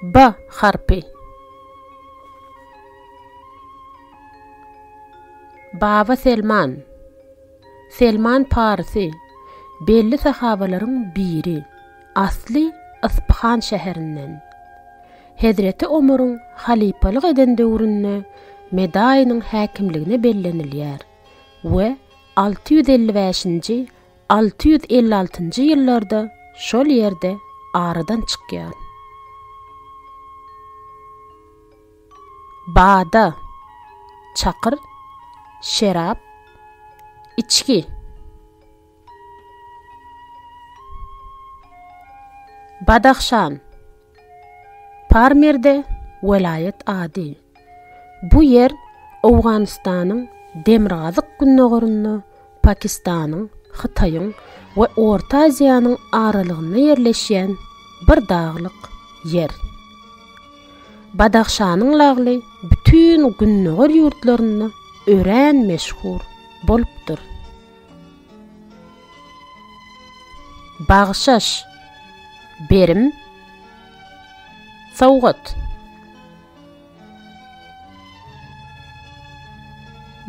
B harpy. Baba Selman. Selman Parysy, belli sahabalaryň biri, asly Yspyhan şäherinden. Hezreti Omaryň halypalyk eden döwründe Medaýynyň häkimligine bellenilýär we 655-nji, 656-njy ýyllarda şol ýerde aradan çykýar. Bada, çakyr, şerap, içgi. Badahşan, Parmirde welaýat ady. Bu ýer Owganystanyň demirgazyk-gündogarynda Pakistanyň, Hytaýyň we Orta Aziýanyň aralygynda ýerleşýän bir daglyk ýer. Badahşanyň lagly bütin Gündogar ýurtlarynda örän meşhur bolupdyr. Bagşyş, berim, sowgat.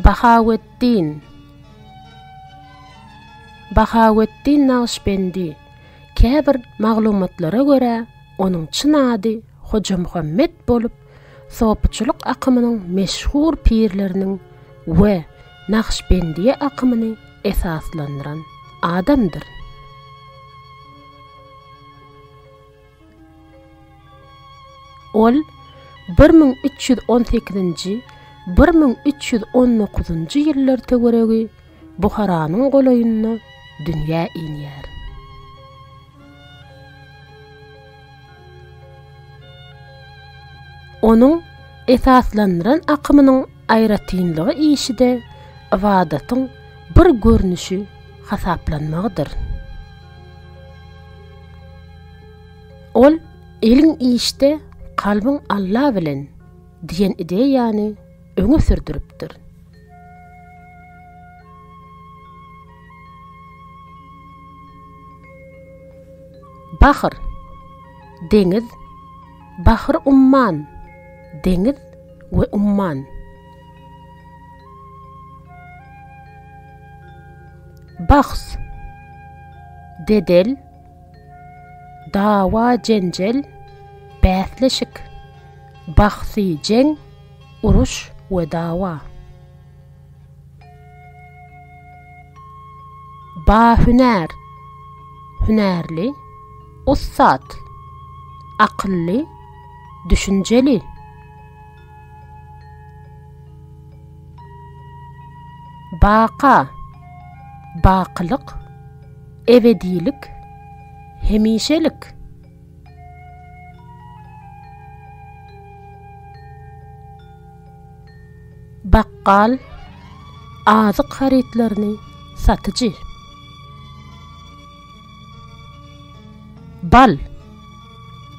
Bahaweddin Bahaweddin Nagyşbendi, käbir maglumatlara görä, onuň çyn ady Hojamuhammet bolup, sopuçylyk akymynyň meşhur pirleriniň we Nagyşbendiýe akymyny esaslandyran adamdyr. Ol 1318-nji, 1319-njy ýyllar töweregi Buharanyň golaýynda dünýä inýär. Onuň esaslandyran akymynyň aýratynlygy işi-de ybadatyň bir görnüşi hasaplanmagydyr. Ol Eliň işde, kalbyň Alla bilen diýen ideýany öňe sürdüripdir. Bahr, deňiz, Bahr umman, deňiz we umman. Bahs, dedel, Dawa-jenjel, bäsleşik, bahsy-jeň, uruş we dawa. Bahünär, hünärli, ussat, akylly, düşünjeli. Baka, bakylyk, ebedilik, hemişelik. Bakgal, azyk harytlaryny satyjy. Bal,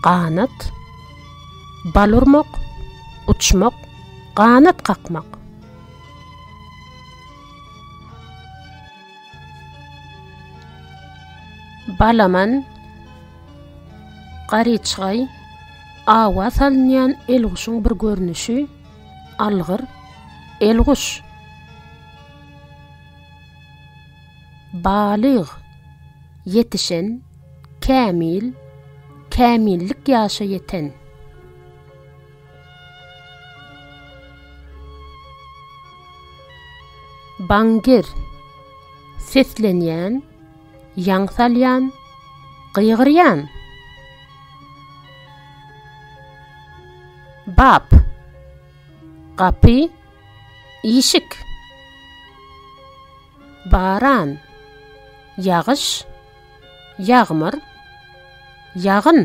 ganat, bal urmak, uçmak, ganat kakmak. Balaman, garyçgaý, awa salynýan elguşuň bir görnüşi, algyr, elguş. Balyg, ýetişen, kämil, kämillik ýaşa ýeten. Baňgir, seslenýän, ýaň salýan, gygyrýan. Bap, gapy, işik. Baran, ýagyş, ýagmyr, ýagyn.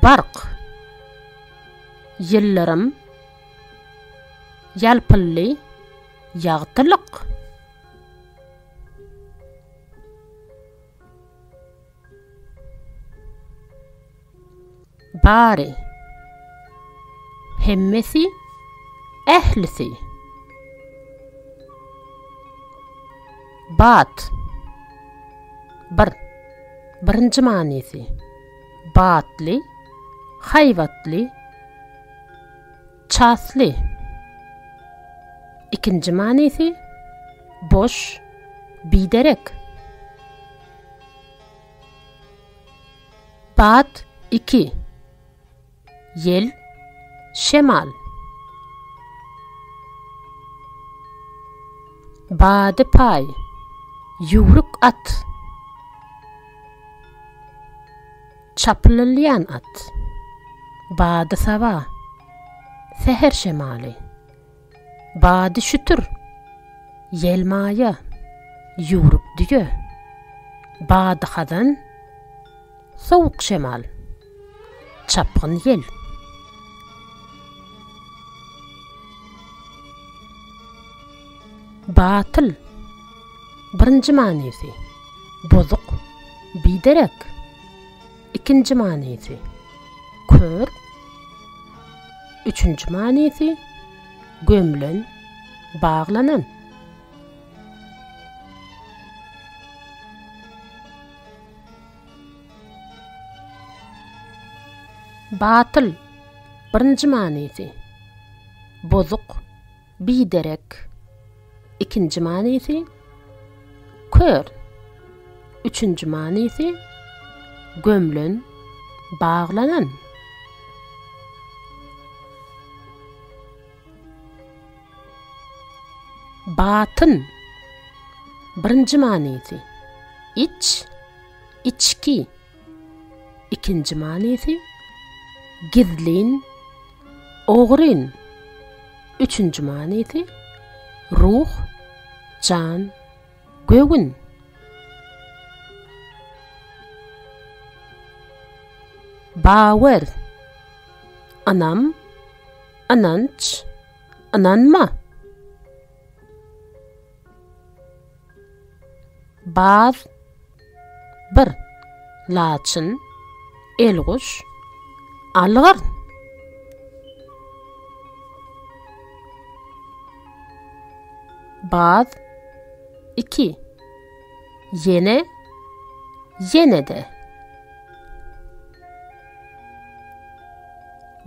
Bark, ýyldyrym, ýalpyldy, ýagtylyk. Bary, hemmesi, ählisi. Bat, bir, birinji manysy. Batly, haýbatly, çasly. Ikinji manysy, boş, biderek. Bat iki. Ýel, şemal. Bady paý, ýüwrük at. Çapylylýan at. Bady saba, säher şemaly. Bady şütür, ýelmaýa, ýüwrük düýe. Bady hazan, Sowuk şemal. Çapgyn ýel. Batyl. Birinji manysy, bozuk, biderek. Ikinji manysy, kör. Üçünji manysy, gömlen, baglanan. Batyl, birinji manysy, bozuk, biderek, ikinji manysy, kör, üçünji manysy, gömlen, baglanan. Batyn, birinji manysy, iç, içki, ikinji manysy, gizlin, ogryn, üçünji manysy, ruh, jan, göwün. Bawer, ynam, ynanç, ynanma. Baz, bir, laçyn, elguş, algyr. Baz, iki, ýene, ýene-de.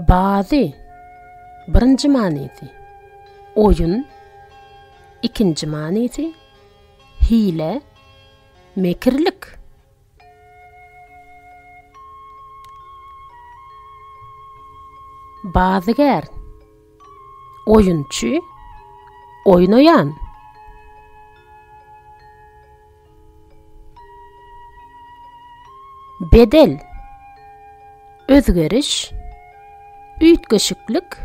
Bazy, birinji manysy, oýun, ikinji manysy, hile, mekirlik. Bazygär, oýunçy, oýnaýan. Bedel, özgeriş, üýtgeşiklik,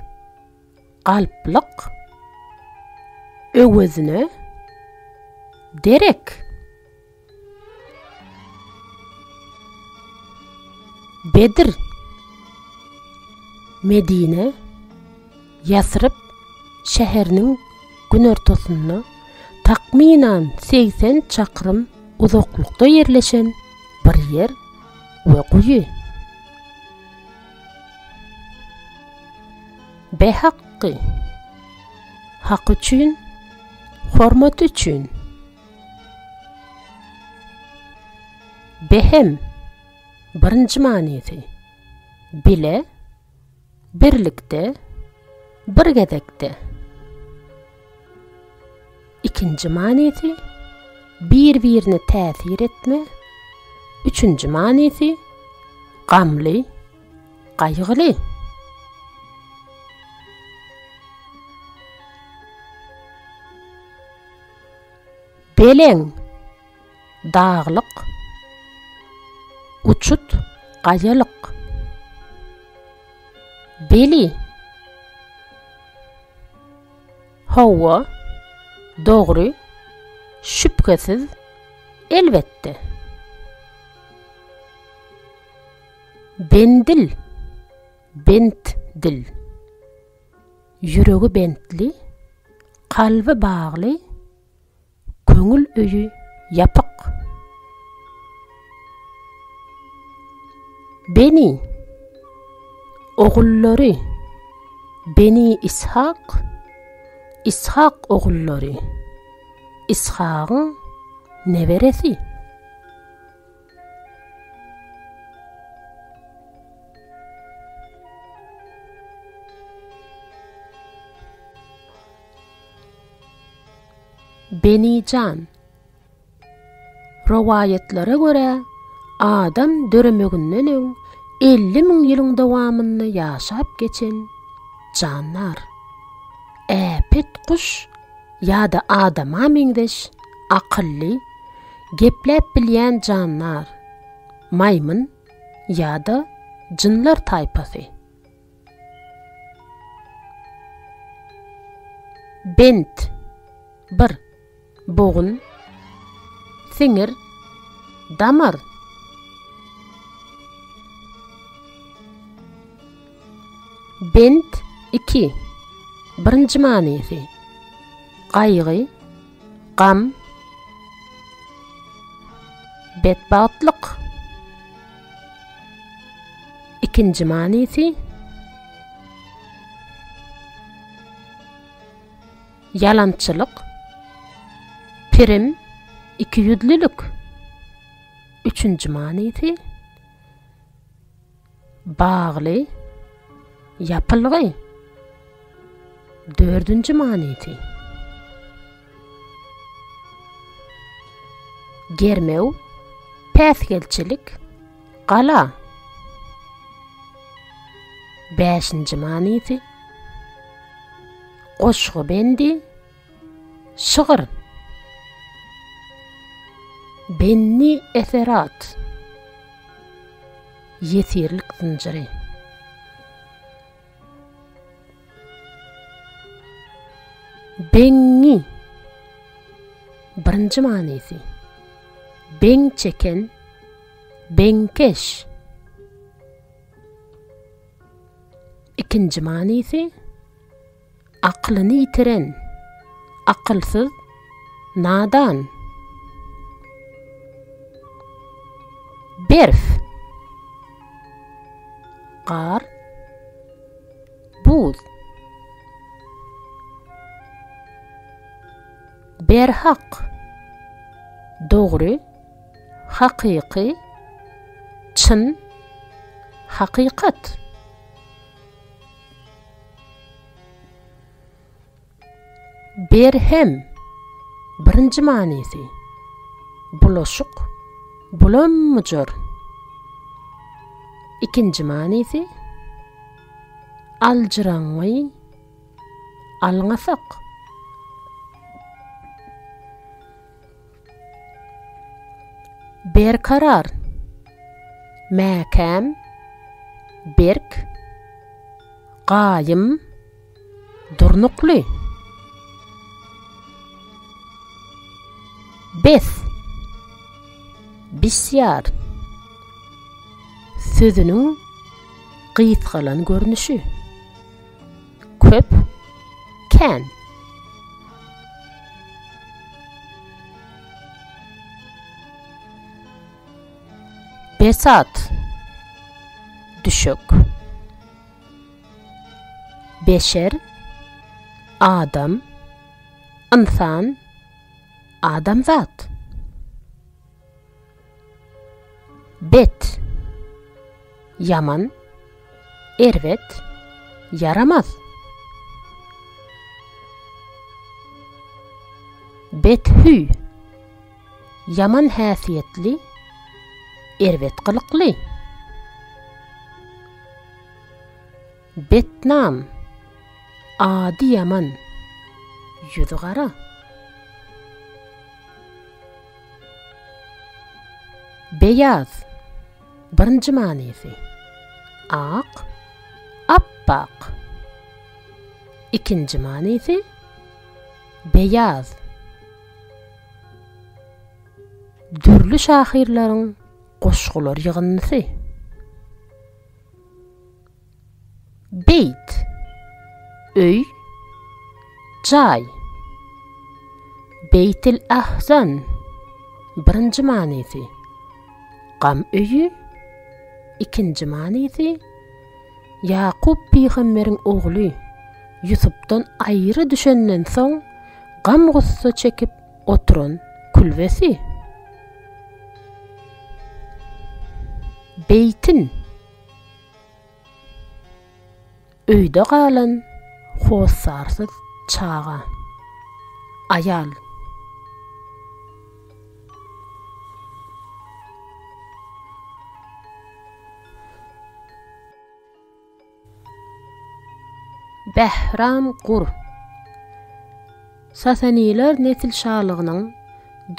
galplyk, öwezine, derek. Bedir, Medine, Ýasrib şäheriniň günortasynda takmynan 80 çakrym uzaklykda ýerleşen bir ýer we guýy. Behakky, Hak üçin, hormat üçin. Behem, birinji manysy, bile, birlikde, bir gezekde. Ikinji manysy, bir-birine täsir etme. Üçünji manysy, gamly, gaýgyly. Beleň, daglyk, uçut, gaýalyk. Beli, hawa, dogry, şübhesiz, elbetde. Bendil, bent dil. Ýüregi bentli, kalby bagly, köňül öýi ýapyk. Beni, ogullary, Beni Ishak, Ishak ogullary, Ishagyň neberesi. Benijan. Rowaýatlara görä, adam döremeginden öň 50 müň ýylyň dowamynda ýaşap geçen jandar. Äpet guş ýa-da adama meňzeş akylly, gepläp bilýän jandar, maýmyn ýa-da jynlar taýpasy. Bent, bir, bogun, siňir, damar. Bent, iki, birinji manysy, gaýgy, gam, betbagtlyk. Ikinji manysy ýalançylyk, pirim, ikiýüzlülik. Üçünji manysy bagly, ýapylgy. Dördünji manysy Germew, päsgelçilik, gala. Bäşinji manysy Goşgy bendi, şygyr. Benni eserat, ýesirlik zynjyry. Beňňi. Birinji manysy. Beň çeken, beňkeş. Ikinji manysy. Akylyny ýitiren, akylsyz, nadan. Berf. Gar. Buz. Berhak. Dogry, hakyky, çyn, hakykat. Berhem, birinji manysy, bulaşyk, bulam-bujar. Ikinji manysy, aljyraňňy, alňasak. Berkarar, mäkäm, berk, gaýym, durnukly. Bes, bisýar, sözüniň gysgalan görnüşi. Köp, kän. Besat, düşek. Beşer, adam, ynsan, adamzat. Bet, ýaman, erbet, ýaramaz. Bethüý, ýaman häsiýetli, erbet gylykly. Betnam, ady ýaman, ýüzi gara. Beýaz, birinji manysy, ak, ap-ak. Ikinji manysy, beýaz. Dürli şahyrlaryň goşgular ýygyndysy. Beýt, öý, jaý. Beýtil-ahzan, birinji manysy, gam öýi, ikinji manysy, Ýakup pygamberiň ogly Ýusupdan aýry düşenden soň gam-gussa çekip oturan külbesi. Beýtin. Öýde galan hossarsyz çaga. Aýal. Bähram Gur. Sasanylar nesilşalygynyň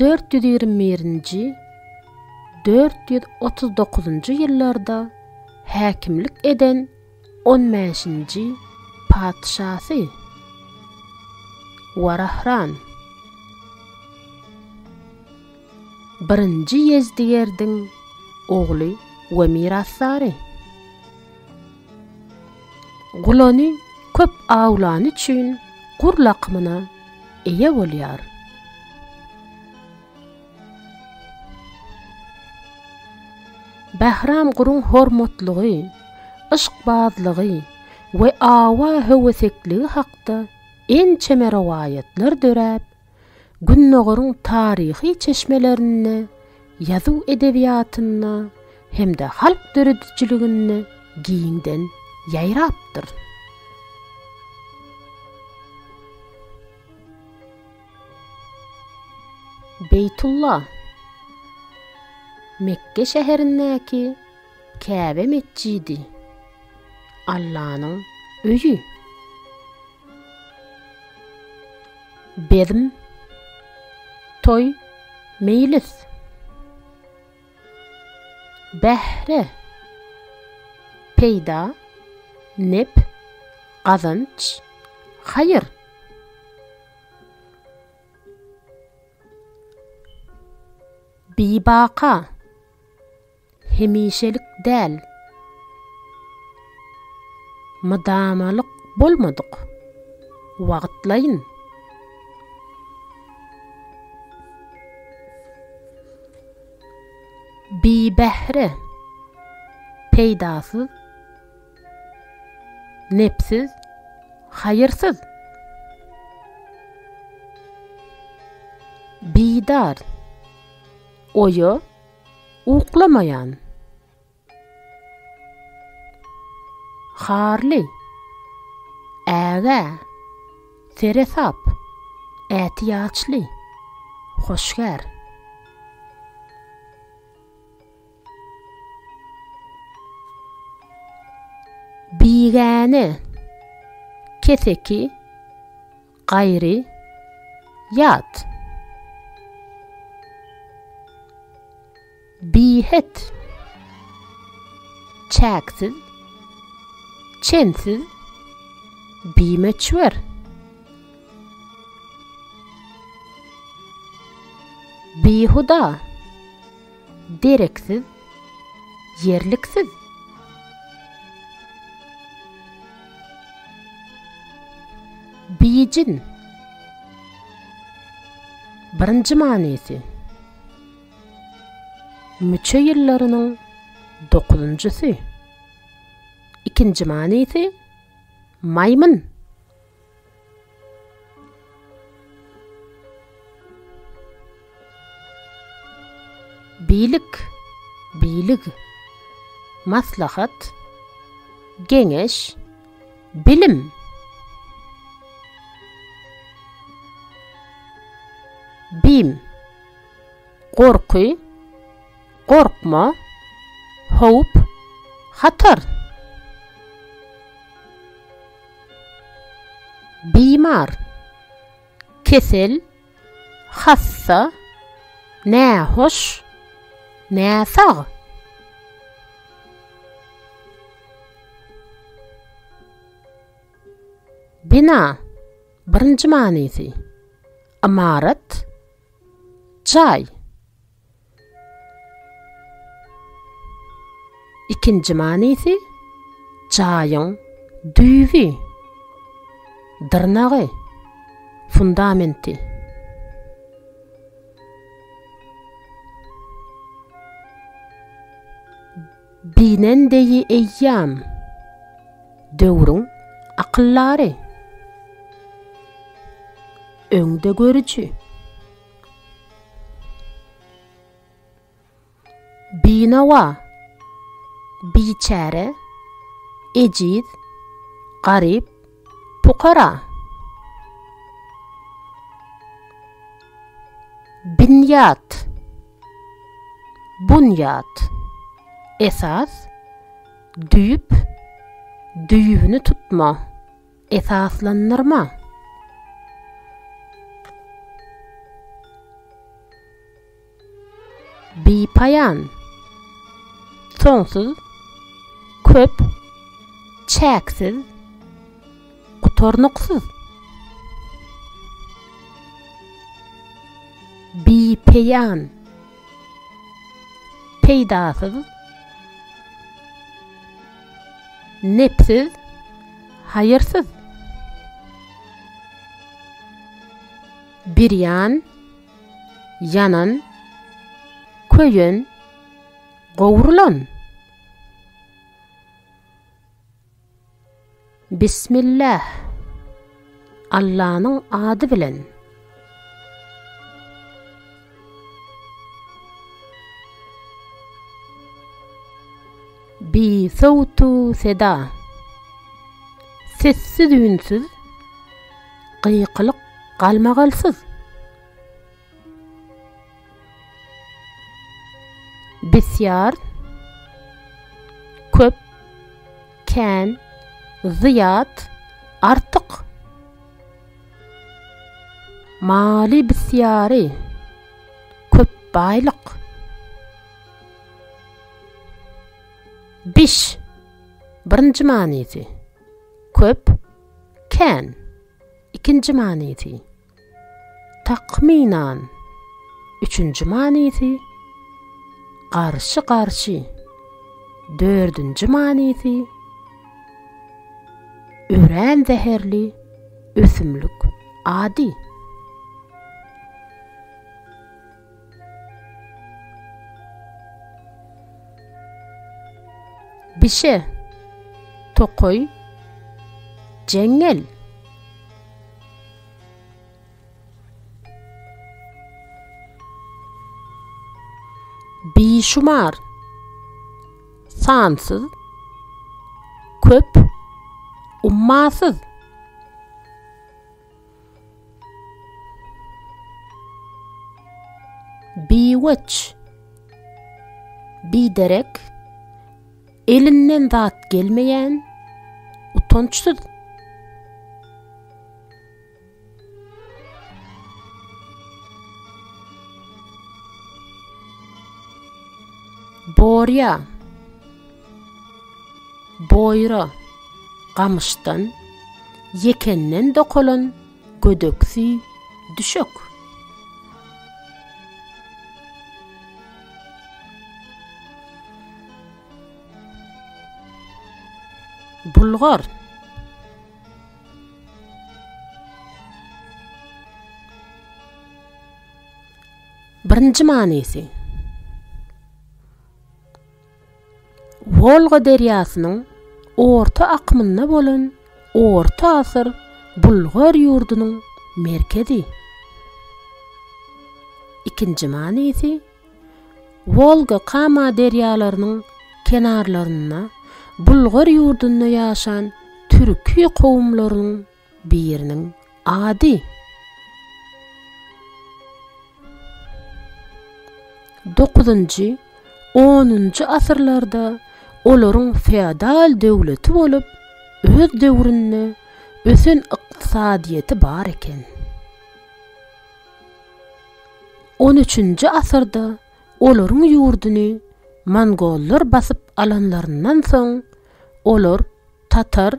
421-nji, 439-njy ýyllarda häkimlik eden on bäşinji patyşasy. Warahran. Birinji Ýezdigerdiň ogly we mirasdary. Gulany köp awlany üçin gur lakymyna eýe bolýar. Bähram guruň hormatlygy, yşkbazlygy we awa höwesekligi hakda ençeme rowaýatlar döräp, Gündogaryň taryhy çeşmelerinde, ýazuw edebiýatynda hem-de halk döredijiliginde giňden ýaýrapdyr. Beýtulla, Mekge şäherindäki Käbe metjidi, Allanyň öýi. Bezm, toý, meýlis. Bähre, peýda, nep, gazanç, haýyr. Bibaka. Hemişelik däl. Mydamalyk bolmadyk. Wagtlaýyn. Bibähre. Peýdasyz. Nepsiz. Haýyrsyz. Bidar. Oýa. Uklamaýan. Harly. Ägä. Seresap. Ätiýaçly. Hoşgär. Bigäne. Keseki. Gaýry. Ýat. Bihet. Çäksiz. Çensiz. Bimöçber. Bihuda. Dereksiz. Ýerliksiz. Bijin. Birinji manysy. Müçe ýyllarynyň dokuzynjysy. Ikinji manysy, maýmyn. Bilik, bilig, maslahat, geňeş, bilim. Bim, gorky, gorkma, howp, hatar. Bimar, kesel, hassa, nähoş, näsag. Bina, birinji manysy, ymarat, jaý. Ikinji manysy, jaýyň düýbi, dyrnagy, fundamenti. Binendeýi eýýam, döwrüň akyldary, öňdegörüji. Binawa, biçäre, ejiz, garyp, pukara. Binýat, bunýat, esas, düýp, düýbüni tutma. Esaslandyrma. Bipaýan. Soňsuz, köp, çäksiz, gutarnyksyz. Bipeýan. Peýdasyz, nepsiz, haýyrsyz. Birýan, ýanan, köýen, gowrulan. Bismillah, Allanyň ady bilen. Bisowtu seda, sessiz-üýnsüz, gykylyk galmagalsyz. Bisýar, köp, kän, zyýat, artyk. Maly bisýary, köp baýlyk. Biş, birinji manysy, köp, kän, ikinji manysy. Takmynan, üçünji manysy, garşy-garşy, dördünji manysy, örän zäherli ösümlik ady. Bişe, tokaý, jeňňel. Bişumar, sansyz, köp, ummasyz. Biweç, biderek, elinden zat gelmeýän, utançsyz. Borýa, boýra, gamyşdan, ýekenden dokalan gödeksi düşek. Bulgar. Birinji manysy. Wolga derýasynyň orta akymynda bolan orta asyr Bulgar ýurdunyň merkezi. Ikinji manysy. Wolga-Kama derýalarynyň kenarlarynda Bulgar ýurdunda ýaşan türki kowumlarynyň biriniň ady. Dokuzynjy, onunjy asyrlarda olaryň feodal döwleti bolup, öz döwründe ösen ykdysadyýeti bar eken. On üçünji asyrda olaryň ýurduny mongollar basyp alanlaryndan soň, olar tatar,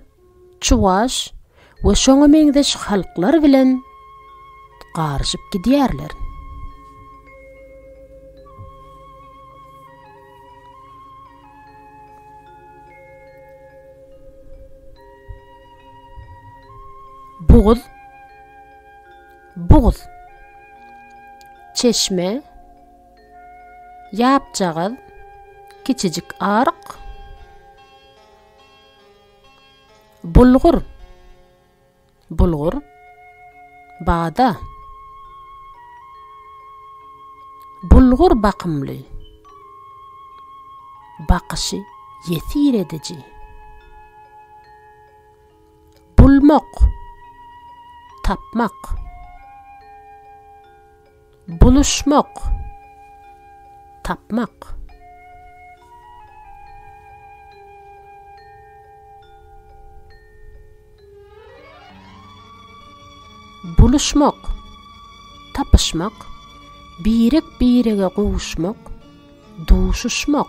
çuwaş we şoňa meňzeş halklar bilen garyşyp gidýärler. Buguz Buguz. Çeşme, ýapjagaz, kiçijik aryk. Bulgur, bulgur, bada. Bulgur bakymly, bakyşy ýesir ediji. Bulmak, tapmak. Buluşmak, tapmak. Buluşmak, tapyşmak, birek-birege gowuşmak, duşuşmak.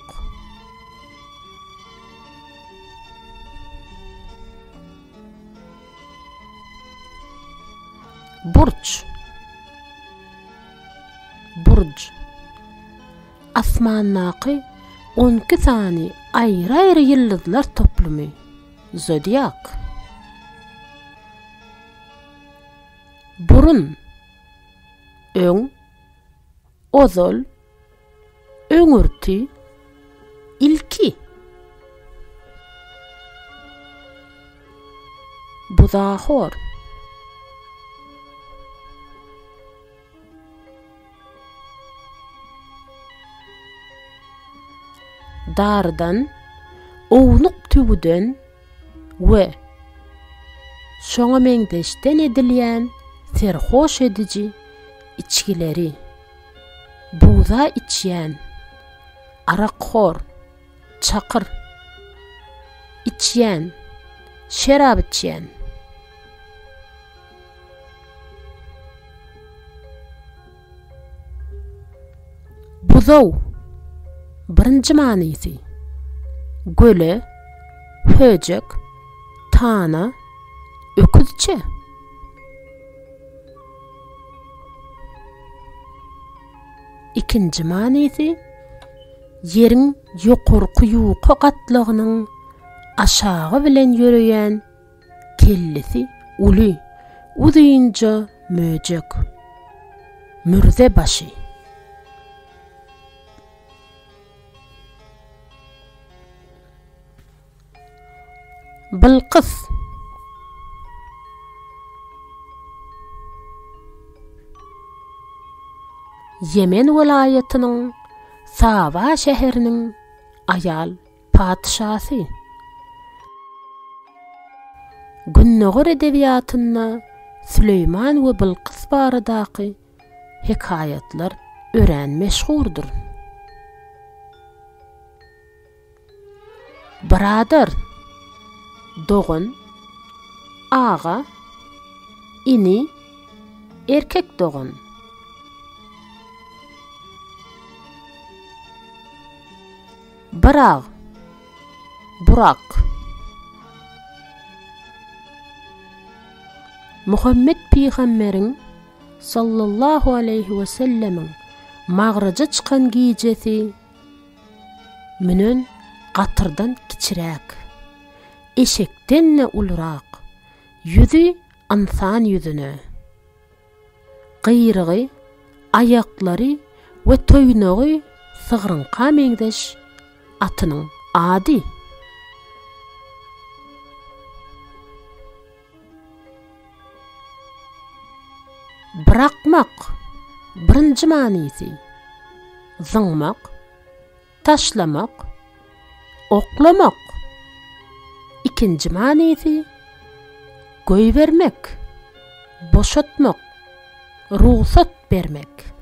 Burç, burj. Asmandaky on iki sany aýry-aýry ýyldyzlar toplumy, zodiak. Burun, öň, ozal, öňürti, ilki. Buzahor. Darydan, ownuk tüwüden we şoňa meňzeşden edilýän serhoş ediji içgileri, buza içýän, arakhor, çakyr, içýän, şerap içýän. Buzaw, birinji manysy, göle, höjek, tana, öküzçe. Ikinji manysy, ýeriň ýokarky ýuka gatlagynyň aşagy bilen ýöreýän Kellesi uly, uzynja möjek. Mürze başy. Bylkys. Ýemen welaýatynyň Saba şäheriniň aýal patyşasy. Gündogar edebiýatynda Süleýman we Bylkys baradaky hekaýatlar örän meşhurdyr. Byradar, dogan, aga, ini, erkek dogan. Byrag, Burak. Muhammet pygamberiň, sallallahu aleýhi we sellemiň, magraja çykan gijesi münen gatyrdan kiçiräk, eşekden-de ulurak, ýüzi ynsan ýüzüne. Gyýrygy, aýaklary we toýnagy sygryňka meňzeş atynyň ady. Byrakmak, birinji manysy, zyňmak, Taşlamak, oklamak. Ikinji manysy, goýbermek, boşatmak, rugsat bermek.